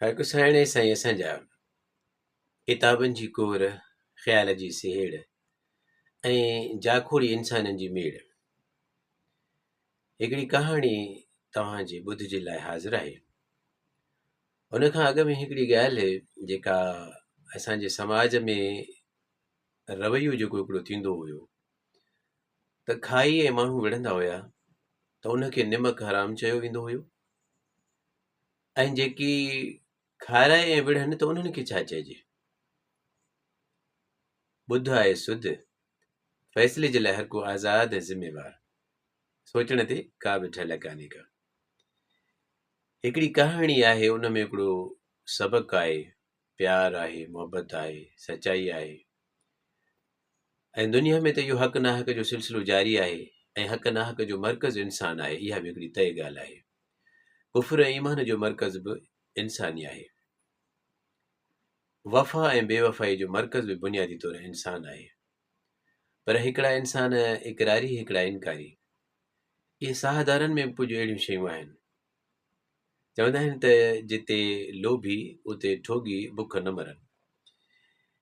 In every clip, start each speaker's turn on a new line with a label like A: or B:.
A: هڪ سهڻي سائين اسان جا ڪتابن جي ڪور، خيال جي سهيڙ ۽ جاکوڙي انسانن جي ميڙ. هڪڙي ڪهاڻي توهان جي ٻڌ جي لاء حاضر آهي. ان کان اڳ ۾ هڪڙي ڳالهه جيڪا اسان جي سماج ۾ رويو جيڪو هڪڙو ٿيندو هيو ته کائي ۽ ماڻهو وڙهندا هيا ته ان کي نمڪ حرام چيو ويندو هيو. ۽ جيڪي کارائي ۽ وڙهن ته انهن کي ڇا چئجي؟ ٻڌ آهي سڌ، فيصلي جي لاء هر ڪو آزاد ۽ ذميوار. سوچڻ تي ڪا به ڍل ڪانهي ڪا. هڪڙي ڪهاڻي آهي ان ۾ هڪڙو سبق آهي، پيار آهي، محبت آهي، سچائي آهي ۽ دنيا ۾ ته اهو حق ناحق جو سلسلو جاري آهي ۽ حق ناحق جو مرڪز انسان آهي اها به هڪڙي طئي ڳالهه آهي. ڪفر ۽ ايمان جو مرڪز به انسان ئي آهي. وفا ۽ بي وفائي جو مرڪز به بنيادي طور انسان آهي. پر هڪڙا انسان اقراري هڪڙا انڪاري. اهي ساهدارن ۾ به ڪجهه اهڙيون شيون آهن. چوندا آهن ته جتي لوڀي اتي ٺوڳي بک نه مرن.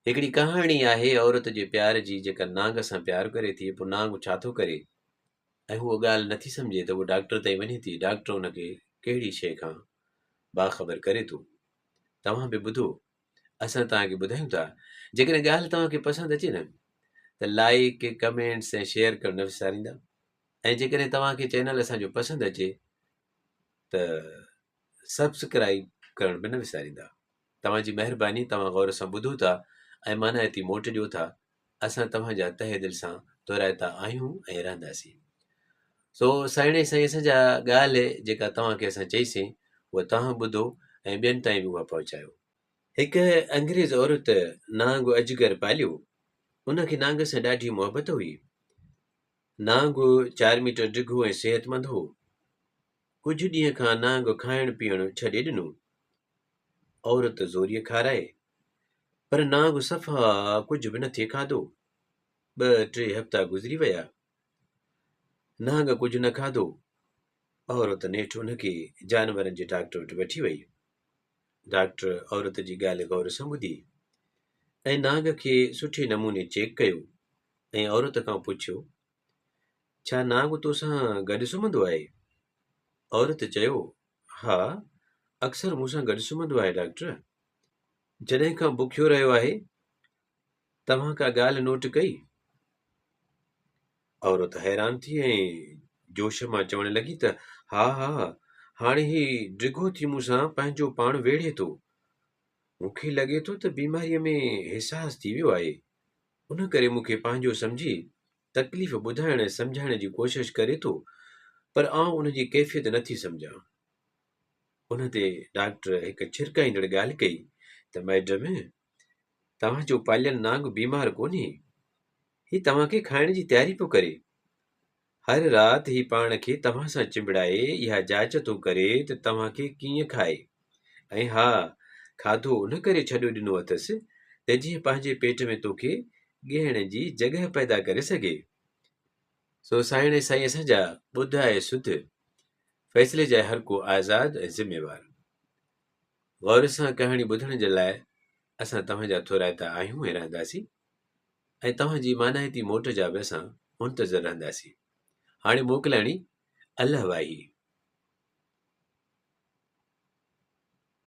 A: هڪڙي ڪهاڻي آهي عورت جي پيار جي جيڪا نانگ سان پيار ڪري ٿي پوء نانگ ڇا ٿو ڪري ۽ هوء ڳالهه نٿي سمجهي ته هوء ڊاڪٽر تائين وڃي ٿي، ڊاڪٽر ان کي ڪهڙي شيء کان باخبر ڪري ٿو. توهان به ٻڌو، اسان توهان کي ٻڌايون ٿا. جيڪڏهن ڳالهه توهان کي پسند اچي نه ته لائيڪ، ڪمينٽس ۽ شيئر ڪرڻ نه وساريندا ۽ جيڪڏهن توهان کي چينل اسان جو پسند اچي ته سبسڪرائيب ڪرڻ به نه وساريندا. توهان جي مهرباني توهان غور سان ٻڌو ٿا ۽ مانائتي موٽ ڏيو ٿا. اسان توهان جا تهه دل سان ٿورائتا آهيون ۽ رهنداسين. سو سهڻي سائين اسان جا ڳالهه جيڪا توهان کي اسان چئي سين اها توهان ٻڌو ۽ ٻين تائين به اها پهچايو. هڪ انگريز عورت نانگ اجگر پاليو. ان کي نانگ سان ڏاڍي محبت هئي. نانگ چار ميٽر ڊگهو ۽ صحتمند هو. ڪجهه ڏينهن کان نانگ کائڻ پيئڻ ڇڏي ڏنو. عورت زوريء کارائي، پر نانگ صفا ڪجهه به نٿي کاڌو. ٻه ٽي هفتا گذري ويا. نانگ ڪجهه نه کاڌو. عورت نيٺ ان کي جانورن جي ڊاڪٽر وٽ وٺي وئي. ڊاڪٽر عورت جي ڳالهه غور سان ٻڌي ۽ نانگ کي سٺي نموني چيڪ ڪيو ۽ عورت کان پڇيو، ڇا نانگ توسان گڏ سمهندو آهي؟ عورت چيو، ها، اڪثر مون سان گڏ سمهندو آهي ڊاڪٽر. جڏهن کان بکيو رهيو آهي، توهان ڪا ڳالهه نوٽ ڪئي؟ عورت حيران ٿي ۽ جوش مان چوڻ لڳي ته ها ها، هاڻي هي ڊگهو ٿي مون سان پنهنجو پاڻ ويڙهي ٿو. مون کي لڳي ٿو ته بيماريء ۾ حساس ٿي ويو آهي، ان ڪري مون کي پنهنجو سمجهي تڪليف ٻڌائڻ ۽ سمجهائڻ جي ڪوشش ڪري ٿو پر آئون ان جي ڪيفيت نه ٿي سمجهان. ان تي ڊاڪٽر هڪ ڇرڪائيندڙ ڳالهه ڪئي ته مئڊم! توهان جو پاليل نانگ بيمار ڪونهي. هي توهان کي کائڻ جي تياري پيو ڪري. هر رات هي پاڻ کي توهان سان چنبڙائي اها جاچ ٿو ڪري ته توهان کي ڪيئن کائي. ۽ ها، کاڌو ان ڪري ڇڏيو ڏنو اٿس ته جيئن پنهنجي پيٽ ۾ توکي ڳيهڻ جي جڳهه پيدا ڪري سگهي. سو سائڻ ۽ سائين اسان جا ٻڌ آهي سڌ، فيصلي جاء هر ڪو آزاد ۽ ذميوار. غور سان ڪهاڻي ٻڌڻ جي لاء اسان توهان جا ٿورائتا آهيون ۽ رهنداسين ۽ توهان جي مانائتي موٽ جا به اسان منتظر رهنداسين. هاڻي موڪلاڻي الله واهي.